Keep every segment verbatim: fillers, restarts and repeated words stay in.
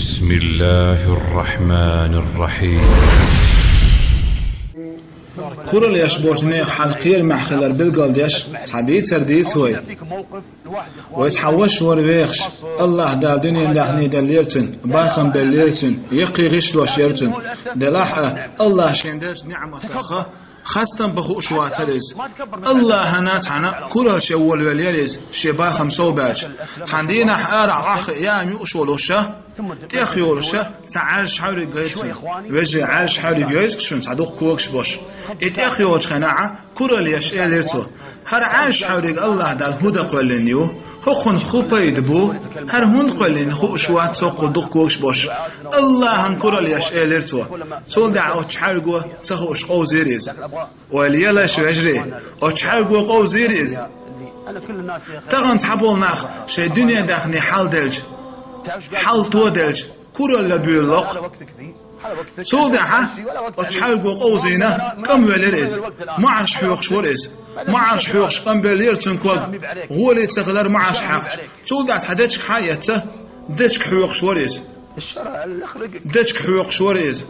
بسم الله الرحمن الرحيم. Куралла еш болчу нехан хьал кхерамехь хилар билгалдеш цхьа дийцар дийца вай. Вай цхьа ваша вара вехаш, АллахӀ Дала дуьненан даьхни деллера цуьнан, бахам беллера цуьнан, яккхий гӀишлош яра цуьнан. Делахь а, АллахӀа шена деллачу неӀматах хастам бан хууш вацара иза. АллахӀана цхьаьна куралла шен волавелла яра иза, шен бахам совбаьлча. Цхьана дийнахь арахь охьахиъна яам юуш волуш ша, тӀехйолуш ша, цхьа Ӏаьржачу хьаьвриг гайра цунна. Вежарий, Ӏаьржачу хьаьвриг йойзу шуна, цхьа дукха когаш болуш. И тӀехйолучу хенахь куралла еш элира цо: «ХӀара Ӏаьржачу хьаьвриг АллахӀ Дала хӀун дан кхоьллина ю? ХӀокхунах хӀун пайда бу? ХӀара хӀунда кхоьллина хууш вац со кху дукха когаш болуш». АллахӀана куралла еш элира цо. Цул тӀаьхьа оцу хьаьвриго ца хууш къовзийра иза. Ойла елаш, вежарий, оцу хьаьвриго къовзийра иза. Тахана цхьаболу нах шайн дуьненан даьхни хьал делча, хьал тоделча, куралла буьйлалокх. Цул тӀаьхьа оцу хьаьвриго къовзийна, кӀам велира иза. МоӀарш хьоькхуш вара иза. МоӀарш хьоькхуш кӀам беллера цуьнан ког. ГӀоле ца хилира моӀарш хьаькхча. Цул тӀаьхьа цхьа дечиг хьа а эцна, дечиг хьоькхуш вара иза. Дечиг хьоькхуш вара иза.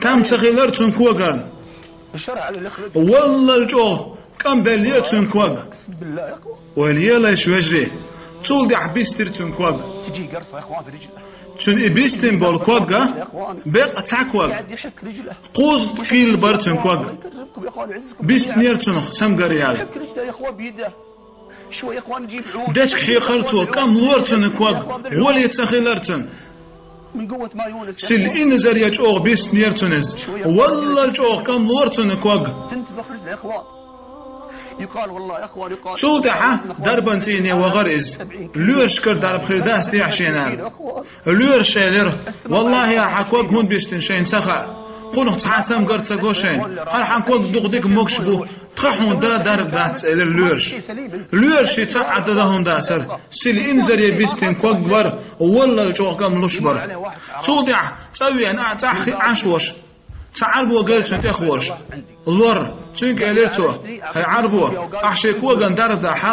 Там ца хилира цуьнан когарна. Валлал чӀогӀа кӀам беллера цуьнан ког. Ойла елаш, вежарий. Цул тӀаьхьа бистира цуьнан ког. Цуьнан и бистина болу ког а, беккъа цхьа ког. Кхузткъа килла бара цуьнан ког. Бистинера цунах цамгар яьлла. Дечиг хьоькхура цо, кӀам лора цуьнан ког, гӀоле ца хилира цуьнан. Сил инзаре чӀогӀа бистинера цуьнан иза. Валлал чӀогӀа кӀам лора цуьнан ког. Цул тӀаьхьа дарбан цӀийне вахара иза. Лоьрашкара дарба хир дац техьа шена аьлла. Лоьраша элира: «ВаллахӀи, хьан ког хӀунда бистина шайна ца хаьа. Кхунах цхьа а цамгар ца го шайна. ХӀара хьан ког дукха дика могуш бу. Тхан хьуна дан дарба дац», — элира лоьраша. Лоьрашна цхьа а дан хӀума дацара. Сил инзаре бистина ког бара, валлал чӀогӀа кӀам луш бара. Цул тӀаьхьа цӀа а веана, цӀахь хи Ӏаш волуш, цхьа Ӏарбо гайра цунна тӀехволуш. Лор, цуьнга элира цо: «ХӀай Ӏарбо, ахь шен коган дарба дахь,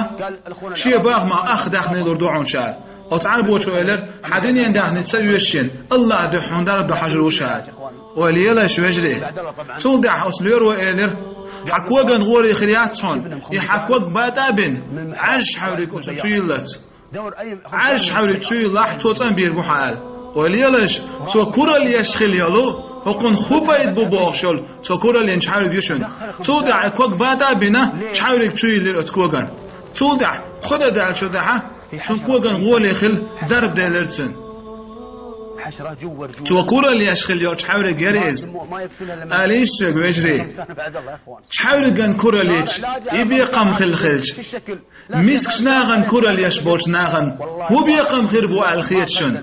шен бахамах ах даьхни лур ду хьуна ша». Оцу Ӏарбочо элира: «Хьан дуьненан даьхни ца оьшу шена, АллахӀан дуьхьа хьуна дарба дан хьажар ву ша». Ойла елаш, вежарий. Цул тӀаьхьа оцу лоьро элира: «Хьан коган гӀоле хир яц хьуна, и хьан ког бата а бина, Ӏаьржачу хьаьвриг оцу чу йиллалц. Ӏаьржачу хьаьвриг чу йиллалахь, цо цӀанбийр бу хьан», — аьлла. Ойла елаш, цо куралла еш хилла йолу, хӀокхунах хӀун пайда бу бохуш йолу, цо куралла йинчу хьаьвриг ю шуна. Цул тӀаьхьа и ког бата а бина, чхьаьвриг чу йиллира оцу коган. Цул тӀаьхьа кхо де даьллачул тӀаьхьа цуьнан коган гӀоле хилла дарба делира цуьнан. Цо куралла еш хилла йолчу хьаьвриг яра иза. Ала йиш соьга, вежарий. Чхьаьвриган куралла йича, и бекхам хилла хилча, мискачу нахана куралла еш болчу нахана хӀун бекхам хир бу аьлла хета шуна?